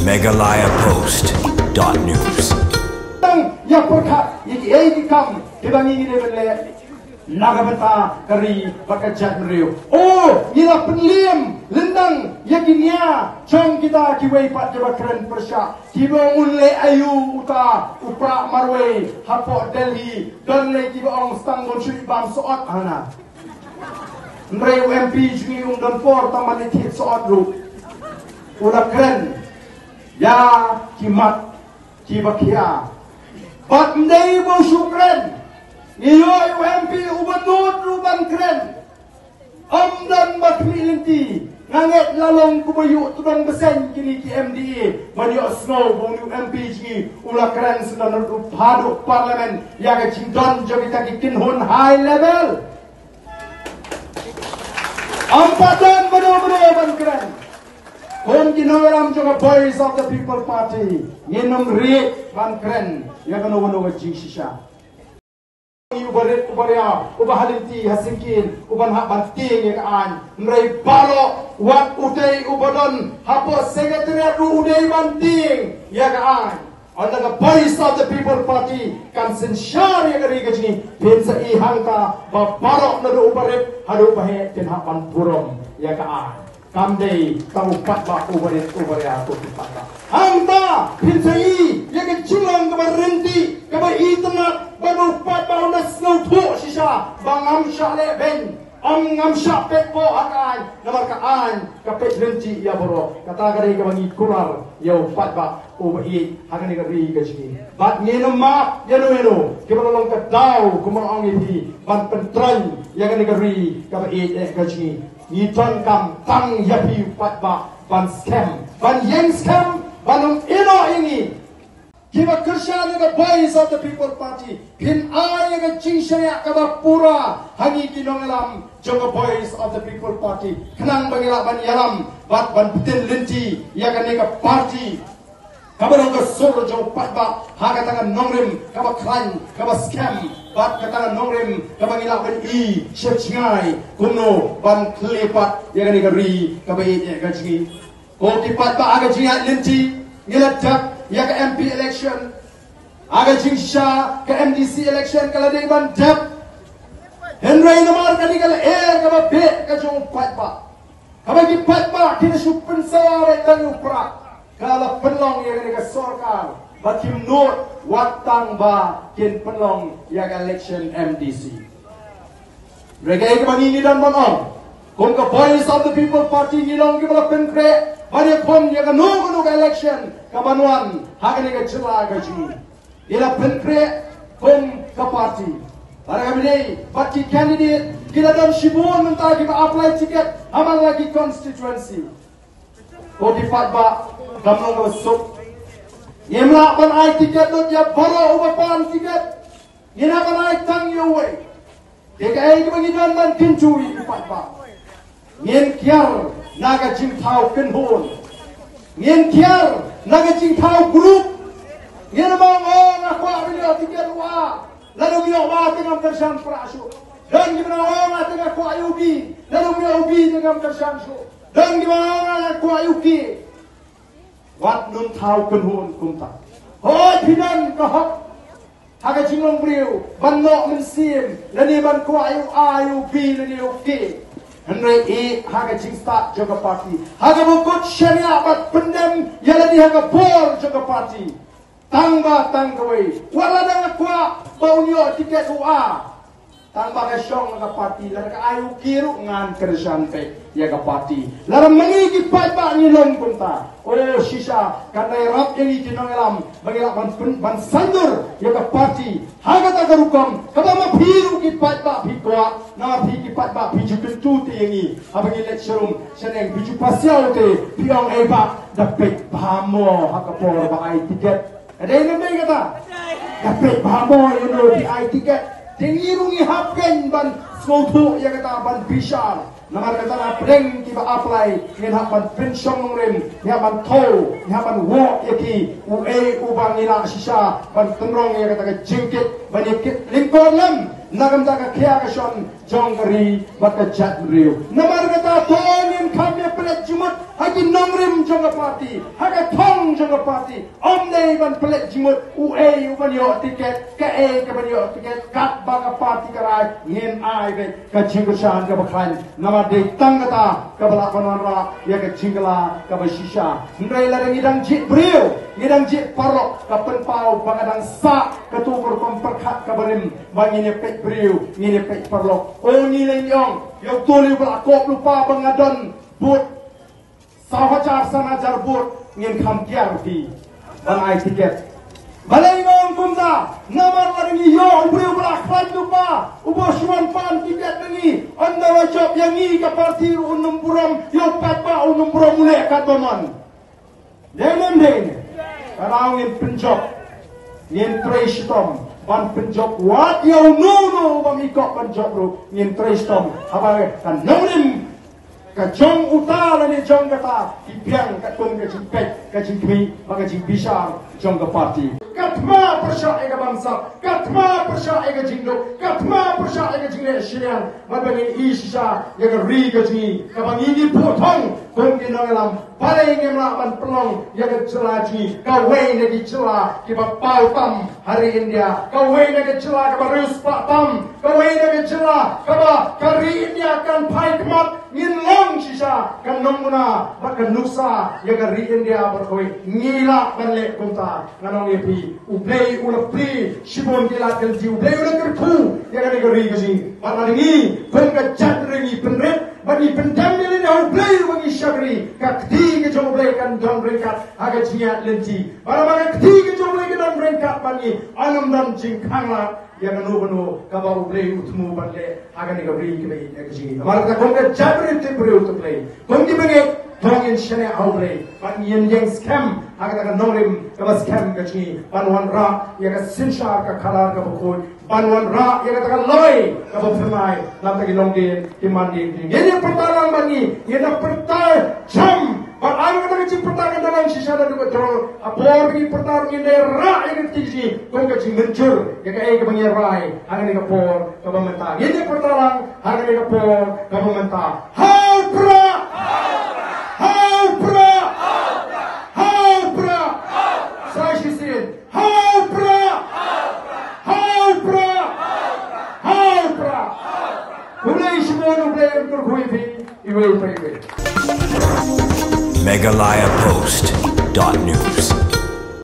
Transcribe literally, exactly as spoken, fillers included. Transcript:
Meghalaya Post dot news. Tang ïa pyrkhat ïa ki ei ki kam kiba ngi ngi dei ban leh na ka bynta ka ri bad ka jaitbynriew. O, ngi la pynliem lyndang ïa ki nia jong kita kiwei pat kiba kren pyrshah, kiba ong un leh aïu uta u prah marwei hapoh Delhi, don lei kiba ong sa tang ban shu ibam sohot hana. Hynrei u M P jong ngi um don por tang ban leit thied sohot ruh. U la kren ïa ki mat kiba khia. Bad ym dei ba u shu kren. Ngi ïoh u M P uba nud ruh ban kren. Ym don ba khmih lynti. Nga ngeit la long kumba ïoh tdong bseiñ kine ki M D A ban ïohsngew ba une u M P jong ngi u la kren sngewbha haduh Parliament ïa ka jingdon jong kita ki kynhun high level. Ym pat don mano mano ban kren. Kum ki nongïalam jong ka Voice of the People Party, ngin ym rieh ban kren ïa kano kano ka jingshisha. Uba rit, uba riaw, uba ha lynti ha syngkien, uban hap ban tieng ïa ka aiñ. Hynrei baroh, wat utei uba don hapoh Secretariat ruh u dei ban tieng ïa ka aiñ. Ynda ka Voice of the People Party kan synshar ïa ka ri ka jong ngi, phin sa i hangta ba baroh naduh uba rit haduh uba heh phin hap ban burom ïa ka aiñ. Kam dei tang u paidbah uba rit uba riaw, ko ki paidbah. Hangta phin sa i ïa ka jinglong kaba ryntih, kaba itynnad, ba u paidbah un da sngewthuh shisha ba ngam shah leh beiñ. Ym, ngam shah peit poh ha ka aiñ, namar ka aiñ ka peit lynti ïa baroh. Kata ka dei kaba ngi kular ïa u paidbah uba ïeit ha kane ka ri ka jong ngi. Bad ngin ym map ïano ïano kiba la long ka daw, kumba ong ïa phi, ban pyntroiñ ïa kane ka ri kaba ïeit eh ka jong ngi. Ngi donkam tang ïa phi u paidbah ban skhem, ban ïeng skhem, ban ym ïehnoh ïa ngi. Kiba kyrshan ïa ka Voice of the People Party, phin ai ïa ka jingshaniah kaba pura ha ngi ki nongïalam jong ka Voice of the People Party, khnang ba ngi lah ban ïalam bad ban btin lynti ïa kane ka party kaba long ka sur jong u paidbah ha kata ka nongrim kaba khlaiñ, kaba skhem, bad kata ka nongrim kaba ngi lah ban i sha jngai kumno ban khleh pat ïa kane ka ri kaba ïeit eh ka jong ngi. Ko ki paidbah, ha ka jingïaid lynti ngi la dep ïa ka M P election. Ha ka jingshisha ka M D C election ka la dei ban dep. Hynrei namar kane ka lyer kaba beh ka jong u paidbah, kaba ki paidbah ki la shu pynsawa ïa kane u prah, ka la pynlong ïa kane ka sorkar ba kim nud wat tang ba kin pynlong ïa ka election M D C. Hynrei kaei kaba ngi ngi don ban ong, kum ka Voice of the People Party ngi long kiba la pynkhreh ban ïakhun ïa kano kano ka election kaban wan ha kane ka jylla ka jong ngi. Ngi la pynkhreh kum ka party. Lada kaba dei bad ki candidate ki la don shibun mynta kiba apply ticket ha man la ki constituency. Ko ki paidbah, kam long kaba suk. Ngim lah ban ai ticket lut ïa baroh uba pan ticket. Ngin hap ban ai tang ïa uwei. Te kaei kaba ngi don ban kyntu ïa ki paidbah, ngin kiar na ka jingthaw kynhun. Ngin kiar na ka jingthaw group. Ngin ym ong, oh, nga kwah ban ïoh ticket u A, lada um ïoh u A te ngam kyrshan prah shuh. Don kiba ong, oh, nga te nga kwah ïa u B, lada um ïoh u B te ngam kyrshan shuh. Don kiba ong, nga kwah ïa u K. Wat nym thaw kynhun kumta. Hooid, phi don ka hok ha ka jinglong briew ban noh mynsiem, lane ban kwah ïa u A, ïa u B, lane ïa u K. Hynrei ïa ha ka jingstad jong ka party, ha kaba kut shaniah bad pyndem ïa lade ha ka bor jong ka party. Tang ba tang kawei, wat lada nga kwah ba un ïoh ticket u A, tang ba ka shong na ka party, lada ka ai u K ruh ngan kyrshan beit ïa ka party. Lada ma ngi ki paidbah ngi long kumta, oh shisha kan ïarap ïa ngi ki nongïalam ba ngi lah ban pyn, ban saiñdur ïa ka party ha kata ka rukom kaba ma phi ruh ki paidbah phi kwah. Namar phi ki paidbah phi ju kyntu te ïa ngi haba ngi leit sharum shaneng, phi ju pasiaw te, phi ong, ei bah, da peit bha mo ha ka por ba ai ticket. Ka dei ne ym dei kata? Da peit bha mo ïa uno uba ai ticket. Te ngi ruh ngi hap kein ban sngewthuh ïa kata, ban bishar. Namar kata na pdeng kiba apply ngin hap ban pynshong nongrim, ngin hap ban thew, ngin hap ban wad ïa ki, uei uba ngi lah shisha ban tynrong ïa kata ka jingkit, ban ïa kit lyngkor lem na ka bynta ka khia ka shon jong ka ri bad ka jaitbynriew. Namar kata to ngin kham ïa pynleit jingmut ha ki nongrim jong ka party, ha ka thong ka party. Ym dei ban pynleit jingmut uei u ban ïoh tiket, kaei ka ban ïoh tiket, katba ka party ka rai, ngin ai beit ka jingkyrshan kaba khlaiñ. Namar dei tang kata kaba lah ban wanrah ïa ka jingkylla kaba shisha. Hynrei lada ngi dang jied briew, ngi dang jied paralok, ka pynpaw ba ka dang sah kato ka rukom pyrkhat kaba rim ba ngin ïa peit briew, ngin ïa peit paralok. O ngi lei ong, ïa uto u ba la kop lypa ba nga don vote saw hajar san hajar vote, ngin kham kiar phi ban ai tiket. Balei nga ong kumta? Namar lada ngi ïoh u briew ba la khlaiñ lypa, uba shu wan pan tiket na ngi, ynda la jop ïa ngi ka party ruh un ym burom, ïa u paidbah un ym burom, u leh katba mon. Dei ne ym dei ne? Ka daw ngin pynjop, ngin trei shitom ban pynjop, wat ïa uno uno uba ngi kwah ban jop ruh ngin trei shitom. Haba ka nongrim ka jong uta lane jong kata ki biang katkum ka jingpeit, ka jingkhmih bad ka jingbishar jong ka party. Ka thma pyrshah ïa ka bamsap, ka thma pyrshah ïa ka jingduk, ka thma pyrshah ïa ka jingleh shiliang. Bad ba ngin ïohi shisha ïa ka ri ka jong ngi kaba ngi ngi phuh thong kum ki nongïalam. Balei ngim lah ban pynlong ïa ka jylla jong ngi kawei na ki jylla kiba paw tam ha ri India, kawei na ka jylla kaba riewspah tam, kawei na ka jylla kaba ka ri India kan phai khmat? Ngin long shisha ka nongmuna bad ka nuksa ïa ka ri India bad kawei. Ngi lah ban leh kumta. Ngan ong ïa phi, U Blei u la plie shibun ki lad ki lynti, U Blei u la kyrkhu ïa kane ka ri ka jong ngi. Bad lada ngi kum ka jaitbynriew ngi pynrit bad ngi pyndem ïa lade ha U Blei uba ngi shakri, ka kti ka jong U Blei kan don ryngkat ha ka jingïaid lynti. Bad haba ka kti ka jong U Blei ka don ryngkat bad ngi, ym don jingkhang lad ïa kano kano kaba U Blei u thmu ban leh ha kane ka ri kaba ïeit ka jong ngi. Namar kata kum ka jaitbynriew, te briew te Blei, kum ki bangeit, to ngin shaniah ha U Blei bad ngin ïeng skhem ha kata ka nongrim kaba skhem ka jong ngi ban wanrah ïa ka synshar ka khadar kaba khuid, ban wanrah ïa kata ka lawei kaba phyrnai na bynta ki longdien ki mandien. Ngin ïa pyrta lang bad ngi, ngin ïa pyrta jam. Bad ai kata ka jingpyrta kan da long shisha da duh ka jrong. Ha por ba ngi pyrta ruh ngin da rah ïa ka kti jong ngi kum ka jingmynjur ïa kaei kaba ngi rai ha kane ka por kaba mynta. Ngin ïa pyrta lang ha kane ka por kaba mynta. Ha u Prah! Ha u Prah! Ha u Prah! Sa shisien. Ha u Prah! Ha u Prah! Ha u Prah! Khublei shibun, U Blei un kyrkhu ïa phi iwei pa iwei. Meghalaya Post dot news.